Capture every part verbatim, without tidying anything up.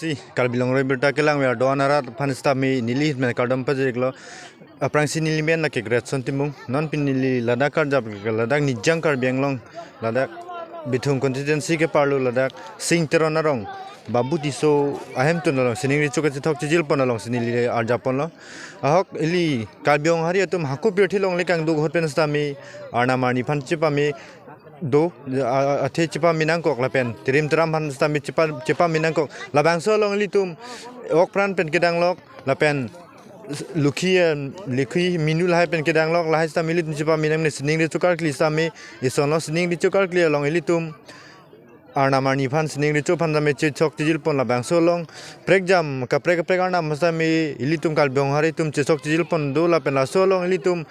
Si, Karbi Longri Abirta kelang ver do-an arat aphan sitame neli men kardom pajirlo. Aphrangsi neli men lake Greatson Timung. Non pini neli ladak karjap ke ladak Nijang Karbi Anglong, ladak Bithung constituency ke-arlo ladak Sing Teron arong, Babu Tisso ahemtun along sining recho kachethok chijil pon alongsi neli arjap ponlo. Ahok ili Karbi Anglong hari atum hako pirthe along le kangduk ahut pen sitame arnam arni aphan chepame do, a-, a-, athe chepame nangkok lapen tirim tiram aphan sitame chepa-, chepame nangkok. Labangso along ilitum ok pran pen kedanglok lapen lukhi, eh, lukhi minu lahai pen kedanglok, lahai sitame ilitum chepame nangne sining recho karkli sitame, isonlo sining recho karkli along ilitum arnam arni aphan sining recho aphan sitame chethok chijil pon. Labangso along prekjam kaprek kaprek arnam sitame ilitum Karbi Anglong hari atum chethok chijil pon do lapen laso along ilitum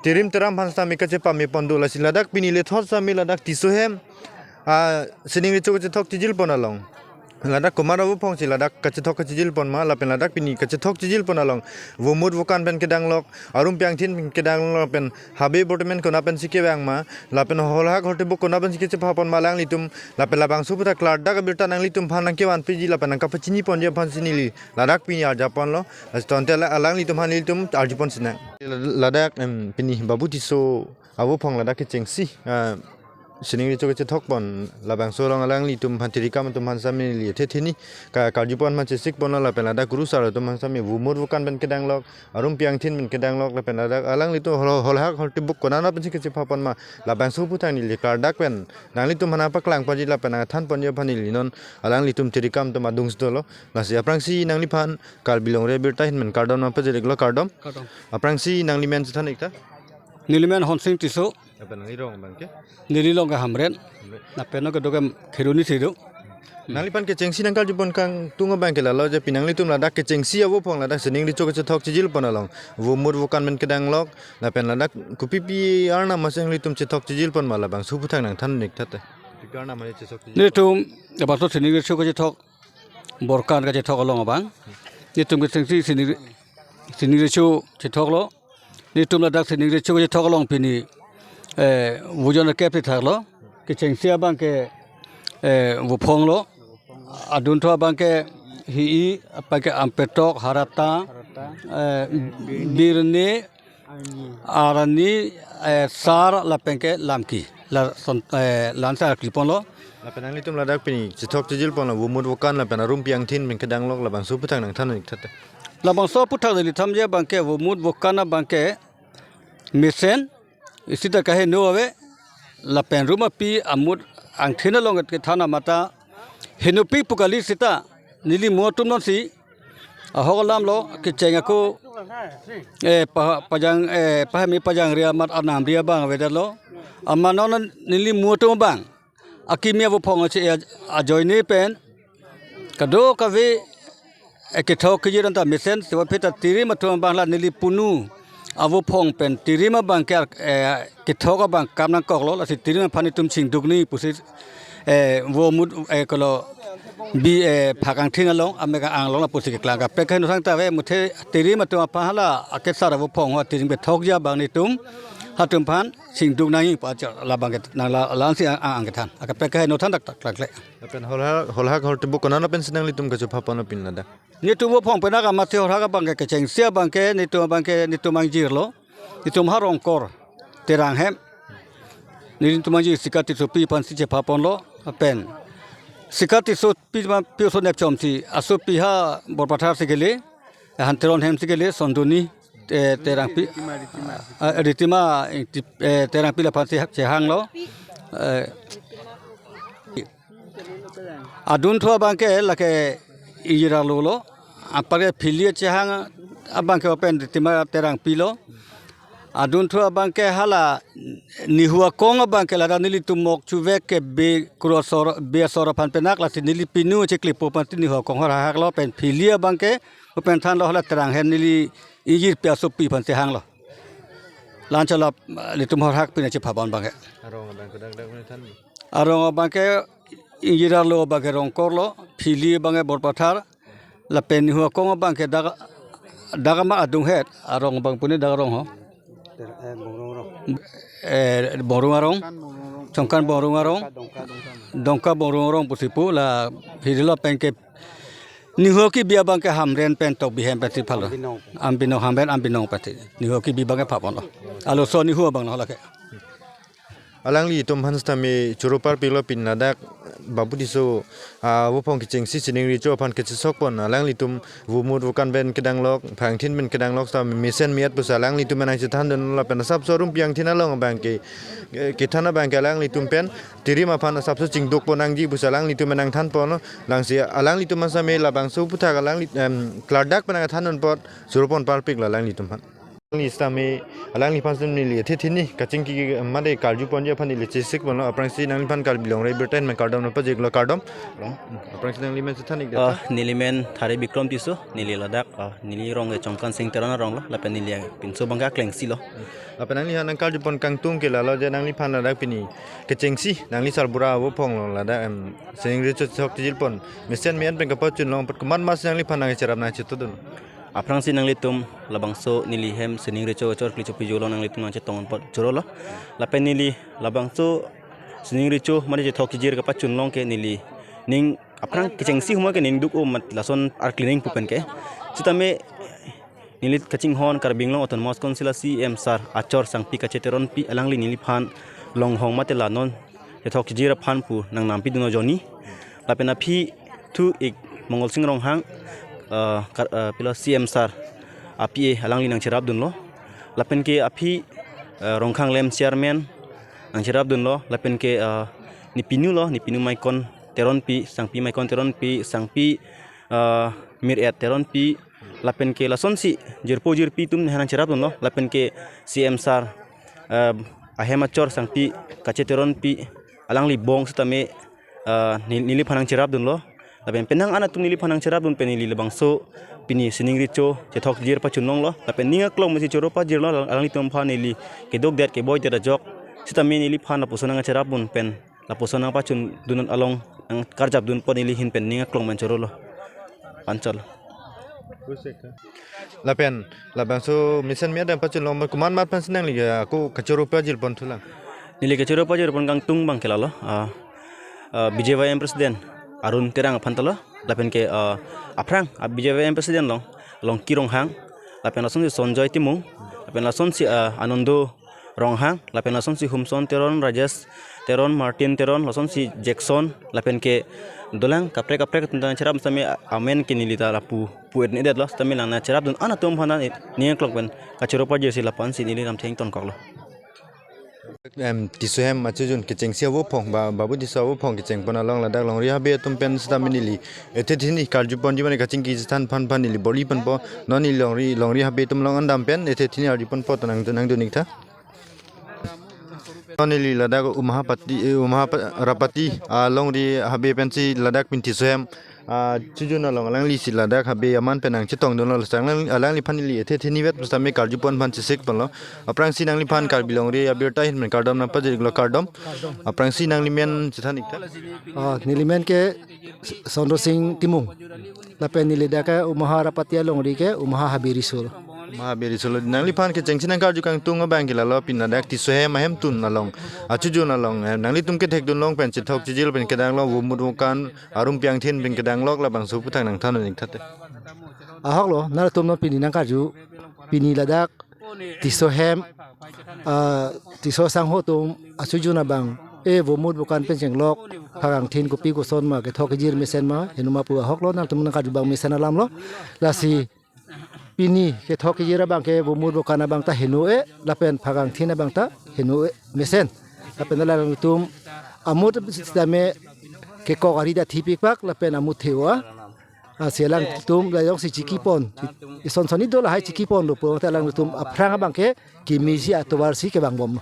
tirim tiram aphan sitame kachepame pon do. Lasi ladak pini lethot sitame ladak Tisso ahem, ah, sining recho kachethok chijil pon along, ladak komat avo aphongsi ladak kachethok kachijil pon ma lapen ladak pini kachethok chijil pon along vomut vokan pen kedanglok, arum piangthin pen kedanglok lapen habe bortemen konat pensi kevang ma lapen holhak holtebuk konat pensi kachepha pon ma alanglitum, lapen labangso aphuthak klardak abirta nanglitum aphan nangkevan piji lapen nangkapachini ponji aphansi neli ladak pini arjap ponlo. Lasi tangte ala-, alanglitum aphan nelitum arju pon sinang. Ladak, em, pini Babu Tisso avo aphong ladak kechengsi, ah, sining recho kachethok pon, labangso along alanglitum aphan tirikam atum aphan sitame neli athe theni ka-, karju pon ma chesik ponlo lapen ladak kurusar atum aphan sitame vomut vokan pen kedanglok, arum piangthin pen kedanglok lapen ladak alanglitum hol-, holhak holtebuk konat pensi kachepha pon ma, labangso aphuthak neli klardak pen nanglitum aphan nangpaklang ponji lapen nangthan ponji aphan neli non alanglitum tirikam atum adung sitolo. Lasi aphrangsi nangliphan Karbi Longri Abirta ahin men kardom nangpajirlo, kardom. Kardom. Aphrangsi nangli men chethan ik tha. Neli men Honsing Tisso. Lapen nangli rong abangke? Neli rong ke Hamren. Hamren. Lapen non kedo ke Kheroni si do. Nangliphan kechengsi nangkarju pon kangtung abangke lalo je pini nanglitum ladak kechengsi avo aphong ladak sining recho kachethok chijil pon along vomut vokan pen kedanglok lapen ladak kopipi arnam amatsi nanglitum chethok chijil pon ma, labangso aphuthak nangthan ik tha te. Kopipi arnam amatsi chethok chijil pon? Nelitum labangso sining recho kachethok, borkan kachethok along abang nelitum kechengsi sining, sining recho chethoklo. Nelitum ladak sining recho kachethok along pini, eh, vojon akep si thaklo. Kechengsi abangke, eh, vophonglo. Adunthu abangke hi-i, abangke ampetok, harata, eh, birni, arni, eh, sar lapenke lamki. La son, eh, la-ansi arkli ponlo. Lapen nanglitum ladak pini chethok chijil ponlo, vomut vokan lapen arum piangthin pen kedanglok, labangso aphuthak nangthan ik tha te. Labangso aphuthak neli thanji abangke vomut vokan abangke mesen, isi ta kaheno ave, lapen rum api amut angthin along kethan amat ta henopik pu kali seta neli mo atum nonsi ahok alamlo, kecheng ako, eh, pa-, pajang, eh, pahame pajangri amat anamri abang avedetlo. Amat non neli mo atum abang akimi avo aphong achi a-, ajoine pen kadokave, eh, kethok kejir anta mesen, sewapeta tirim atum abang la neli punu avo aphong pen tirim abangke, eh, kethok abang kam nangkoklo, lasi tirim aphan itum chingduk nangji pusi, eh, vomut, eh, kolo bi, eh, phak angthin along, amek anglong la pusi keklang. Kaprek kaheno thangta ave, muthe tirim atum aphan hala akesar avo aphong ho tirim kethokji abang nelitum hatum aphan chingduk nangji pu acha labangke nang la-, la-ansi ang, ang, angkethan. Akaprek kaheno than dak dak dak le. Lapen holhak, holhak holtebuk konat pensi nanglitum kachepha pon pini ladak? Nelitum vo aphong pen ak amatsi holhak abangke kechengsi abangke nelitum abangke nelitum angjirlo. Nelitum ha Rongkor, Terang hem. Nelitum angjir Sikati Sopi aphansi chepha ponlo. Lapen Sikati Sopi ma pi aso nepchomsi asopi ha Borpathar si kele, Hanteron hem si kele, Sondoni, eh, Terangpi, ah, Ritima, eh, Terangpi laphansi chehanglo. Eh, adunthu abangke lake ingjir arlo lo, anparke phili chehang abangke open Ritima Terangpi lo. Adunthu abangke hala nihu akong abangke ladak nelitum mok chuvek ke be kro asor, be asor aphan penak, lasi neli pinu cheklepo aphansi nihu akong horhak lo, pen phili abangke open thanlo hala Terang hem neli ingjirpi asopi aphansi hanglo. La-anchot la, eh, nelitum horhak pini chepha pon abangke. Arong abang kodak dak mene than. Arong abangke ingjir arlo abangke Rongkor lo, phili abangke Borpathar, lapen nihu akong abangke dak, dak amat adunghet, arong abang pune dak arong ho. Ter-, eh, Bongrung arong. Eh, Bongrung arong. Kan Bongrung arong. Chongkan Bongrung arong. Dongka, Dongka, Dongka. Dongka Bongrung arong pusi pu la phili lapenke Niho kebi abang ke Hamren pen Tokbi hem pen si phalo. Ambinong pen. Ambinong, Hamren Ambinong pen si. Niho kebi abang ke phapon lo. Aloso niho abang lo lake. Alanglitum aphan sitame choro parpik lo pin ladak Babu Tisso, ah, vophong kechengsi sining recho aphan kechesok pon alanglitum vomut vokan pen kedanglok, phangthin pen kedanglok sitame mesen me-et pusi alanglitum nangchethan dun lapen asapso arum piang thin along abang ke, eh, kethan abang ke alanglitum pen tirim aphan asapso chingduk pon nangji pusi alanglitum nangthan pon lo. Lasi alanglitum aphan sitame labangso aphuthak alangli, em, klardak pen nangthan dun apot choro pon parpik lo alanglitum aphan. Alangli sitame, alangliphan sitame neli ethe thini kachingki mate karju ponji aphan neli chesik pon lo, aphrangsi nangliphan Karbi Longri Abirta ahin pen kardom nangpajir lo, kardom. Aphrangsi nangli men chethan ik deta. Ah, neli men Thare Bikrom Tisso, neli ladak, ah, neli rong ke Chongkan Sing Teron arong lo, lapen neli pinso abang ke Akleng si lo. Lapen nangli aphan nangkarju pon kangtung ke lalo je nangliphan ladak pini kechengsi, nangli sarbura vophong lo ladak, em, sining recho chethok chijir pon mesen me-et pen kapachun long apot komat mas nangliphan nangcherap nangchetudun. Aphrangsi nanglitum labangso neli hem sining recho kachor kli chopi jolo nanglitum nangchetong apot choro lo. Lapen neli labangso sining recho mate chethok chijir kapachun long ke neli ning aphrang kechengsi humor ke ning duk-o mat lason arklining pu pen ke. Sitame neli kachinghon Karbi Anglong Autonomous Council a C E M sar achor sangpi Kache Teronpi alangli neliphan longhong mate la non chethok chijir aphan pu nangnampi dun ajoine. Lapen aphi thu ik Mongol Sing Ronghang, ah, kar-, ah, pilo C E M sar api e alangli nangcherap dunlo. Lapen ke aphi, ah, Rongkhang Lem chairman nangcherap dunlo. Lapen ke, ah, ne pinu lo, ne pinu Maikon Teronpi, sangpi Maikon Teronpi, sangpi, ah, Mir-et Teronpi, lapen ke lasonsi jirpo jirpi atum ne nangcherap dunlo, lapen ke C E M sar, eh, ahem achor sangpi Kache Teronpi alangli bong sitame, eh, ne-, neliphan nangcherap dunlo. Lapen penang an atum neliphan nangcherap dun pen neli labangso pini sining recho chethok chijir pachun longlo. Lapen ning aklong mesi choro pajirlo alang-, alanglitum aphan neli keduk det keboi det ajok. Sitame neliphan lapuson nangcherap dun pen lapuson nangpachun dun along nangkarjap dun pon neli ahin pen ning aklong pen chorolo. Anchot. Lapen labangso mesen me-et pen pachun long komat mat aphansi nangli ako kachoro pajir pon thulang? Neli kachoro pajir pon kangtung abang ke lalo, ah, ah, B J Y M president Arun Terang aphan ta lo. Lapen ke, ah, aphrang, ah, B J Y M president along, Longki Ronghang, lapen lasonsi Sonjoy Timung, lapen lasonsi, ah, Anando Ronghang, lapen lasonsi Humson Teron, Rajesh Teron, Martin Teron, lasonsi Jackson, lapen ke dolang kaprek kaprek atum ta nangcherap sitame amen ke neli ta lapu pu-et ne detlo, sitame lang nangcherap dun an atum aphan ta ning aklong pen kachoro pajirsi lapu-ansi neli lamthe ingtonkoklo. Em, Tisso hem achujun kechengsi avophong, ba, Babu Tisso avophong kecheng pon along ladak longri habe atum pen sitame neli ethe thini karju ponji mane kachingki chethan aphan aphan neli bor-i ponpo. Non neli longri, longri habe atum along an dam pen ethe thini arju ponpo, to nang, nangdun ik tha. Non neli ladak Umahapati, eh, Umaharapati, ah, longri habe pensi ladak pini Tisso hem, ah, chujun along alanglisi ladak habe aman pen nangchetong dunlo, alang, alangliphan neli ethe thini vet pusitame karju pon aphan chesik ponlo. Aphrangsi nangliphan Karbi Longri Abirta ahin pen kardom nangpajir iklo, kardom. Aphrangsi nangli men chethan ik tha. Ah, neli men ke Sondro Sing Timung. Lapen neli dak ke Umaharapati alongri ke Umaha Habe Riso lo. Umaha Habe Riso lo. Nangliphan kechengsi nangkarju kangtung abang ke lalo pini ladak Tisso hem ahemtun along, achujun along, eh, nanglitum kethek dun long pen chethok chijir pen kedang long, vomut vokan, arum piang thin pen kedang lok, labangso aphuthak nangthan ik tha te. Ahok lo, nangtum non pini nangkarju, pini ladak Tisso hem, ah, Tisso sangho atum achujun abang, e vomut vokan pen chenglok, phakangthin kopi koson ma, kethok kejir mesen ma, heno ma pu ahok lo, nangtum nangkarju abang mesen alam lo. Lasi pini kethok kejir abang ke vomut vokan abang ta heno-e, lapen phakangthin abang ta heno-e mesen. Lapen alangtum amut sitame kekok ari ta thipikpak, lapen amut the-o a. Ah, si alangtum la jongsi chikipon, ison soni do lahai chikipon lo pu, ta alangtum aphrang abang ke kimisi atovar si kevang bom.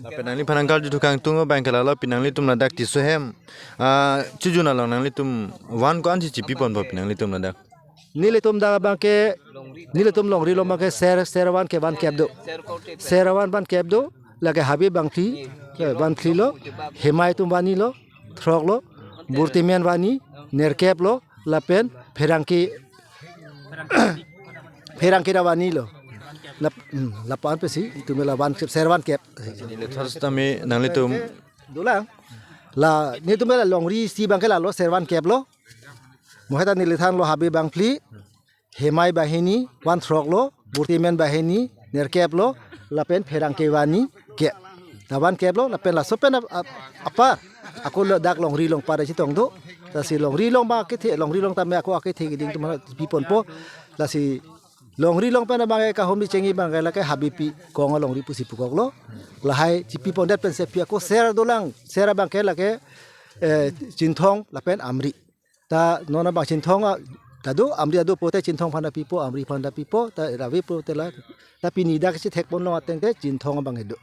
Lapen nangliphan nangkarju thu kangtung abang ke lalo, pini nanglitum ladak Tisso hem, ah, chujun along nanglitum van ko-ansi chipiponpo pini nanglitum ladak? Nelitum dak abang ke, nelitum longri lo abang ke ser, ser van ke van kep do. Ser van van kep do, lake habe bangphli, eh, vanphli lo, hemai atum vani lo, throk lo, burtimen vani, nerkep lo, lapen pherangke, pherangke ta vani lo. Lap-, hmm, lapu-an pensi, itum la van kep, ser van kep. Neli thos tame nanglitum. Dolang. La, nelitum la longri si abang ke lalo, ser van kep lo. Mo heta nelithan lo habe bangphli, hemai banghini, van throk lo, burtimen banghini, nerkep lo, lapen pherangke banghini, kep. Ta van kep lo, lapen laso pen ap-, ap-, apar. Ako lo dak longri longpat chetong do. Lasi longri long abang akethe, longri long tame ako akethe keding atum aphan piponpo. Lasi longri long pen abang ke kahumri chengji abang ke lake habepi kong alongri pusi pukok lo. Lahai chipipondet pen sepi ako ser dolang, ser abang ke lake, eh, Chinthong lapen Amri. Ta non abang Chinthong a, ta do, Amri ta do pote Chinthong aphan ta pipo, Amri aphan ta pipo, ta rave pote la, ta pini dak si thekpon long ateng ke Chinthong abang ke do.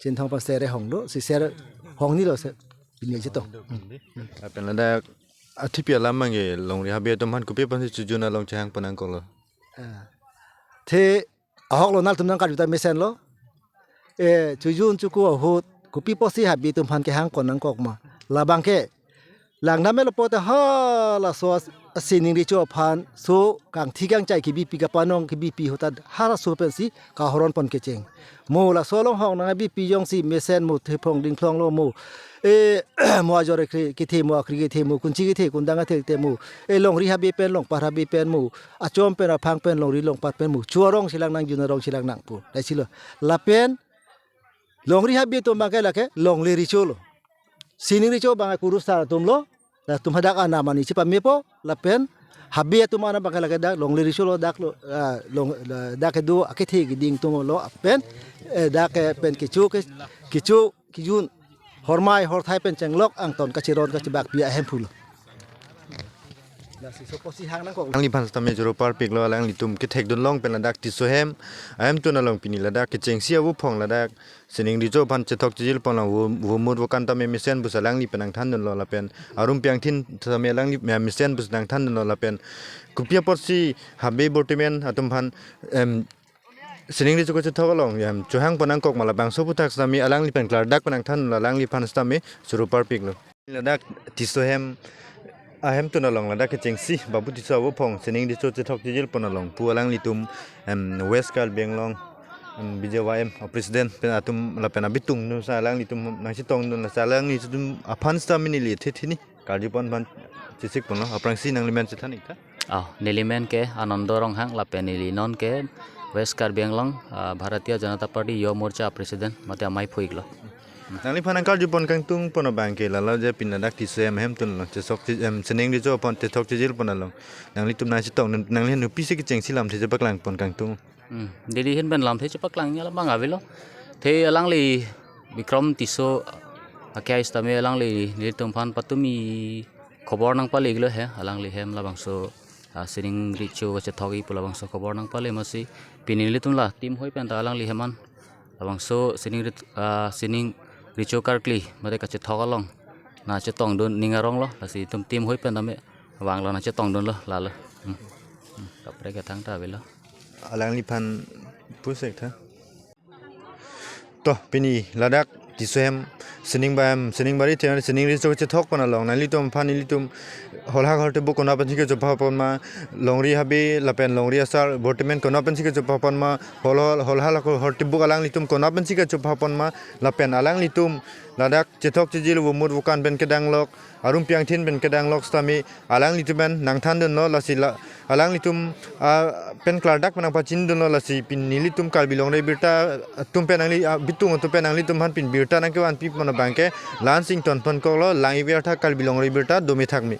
Chinthong aphan ser hong do, si ser hong ni lo se, pini chetong. Lapen ladak athipi alam abang ke longri habe atum aphan kopi aphansi chojun along chehang pon nangkok lo. Ah. The ahok lo nangtum nangkarju ta mesen lo. Eh, chojun choku ahut, kopi apotsi habe atum aphan kehang pon nangkok ma. Labang ke, lang dam lo pote ha laso as-, sining recho aphan, so kangthi kangchai kebipi kapanong kebipi ahut ta ha laso pensi kahoron pon kecheng. Mo laso along hong nangbipi jongsi mesen mo thephong dingthlong lo mo. Eh, mo ajor kri-, kethe mo akri kethe mo kunchi kethe kundang kethe te mo. Eh, longri habe pen longpat habe pen mo. Achom pen aphang pen longri longpat pen mo. Cho arong chelang nang jun arong chelang nang pu. Laisi lo. Lapen longri habe atum abang ke lake longle recho lo. Sining recho abang ke kurusar atum lo. Latum hadak anam ani chepamepo. Lapen habe atum anam abang ke lake dak longle recho lo dak lo, ah, long, la, dak kedo akethe keding atum lo lapen, eh, dak ke pen kecho ke, kecho kejun hormai horthai pen chenglok angton kacheron kachebakpi ahemphu lo. Lasi so apotsi hang nangkok. Alangliphan sitame choro parpik lo, alanglitum kethekdun long pen ladak Tisso hem ahemtun along pini ladak kechengsi avo phong ladak sining recho aphan chethok chejil pon long vo-, vomut vokan tame mesen pusi alangli pen nangthandun lo lapen arum piangthin tame alangli me-, mesen pusi nangthandun lo lapen kopi apotsi habe burtimen atum aphan, em, sining recho kachethok along, em, chohang pon nangkok ma labangso aphuthak sitame alangli pen klardak pen nangthan lo alangliphan sitame choro parpik lo. Ladak Tisso hem ahemtun along ladak kechengsi Babu Tisso avo phong sining recho chethok chejil pon along pu alanglitum, em, West Karbi Anglong, em, B J Y M a president pen atum lapen abitung nu sa alanglitum nangchetongdun lasi alanglitum aphan sitame neli the thini karju pon aphan chesik pon lo, aphrangsi nangli men chethan ik tha. Oh, neli men ke Anando Ronghang lapen neli non ke West Karbi Anglong, ah, Bharatiya Janata Party Yuva Morcha President mate amei phuik lo. Nangliphan nangkarju pon kangtung pon abang ke lalo je pini ladak Tisso hem ahemtun along chethok che-, em, sining recho aphan chethok chejil pon along nanglitum nangchetong, nangli nu pisi kechengsi lamthe chepaklang pon kangtung. Hmm, neli ahin pen lamthe chepaklang alam abang avelo. The alangli Bikram Tisso akhei sitame alangli nelitum aphan patumi khobor nangpale ik lo he, alangli hem labangso, ah, sining recho kachethokji pu labangso khobor nangpale amatsi pini nelitum la team hoi pen ta alangli hem an labangso sining ret-, ah, sining recho karkli mate kachethok along nangchetongdun ning arong lo, lasi itum team hoi pen tame vang lo nangchetongdun lo lalo. Hmm. Hmm. Kaprek kethang ta avelo. Alangliphan pusek tha. To, pini ladak Tisso hem sining ba hem, sining bari the sining recho chethok pon along nanglitum aphan nelitum holhak hortibuk konat pensi kachopha pon ma, longri habe lapen longri asar burtimen konat pensi kachopha pon ma, hol hol holhak hortibuk alanglitum konat pensi kachopha pon ma, lapen alanglitum ladak chethok chejil vomut vokan pen kedanglok, arum piangthin pen kedanglok sitame alanglitum pen nangthandun lo lasi la, alanglitum, ah, pen klardak pen nangpachindun lo lasi pini nelitum Karbi Longri Abirta atum pen nangli, ah, bitung atum pen nanglitum aphan pini birta nangkevanpi pon abang ke la-an si ington pon kok lo, lang-ik ver tha, Karbi Longri Abirta dome thakme.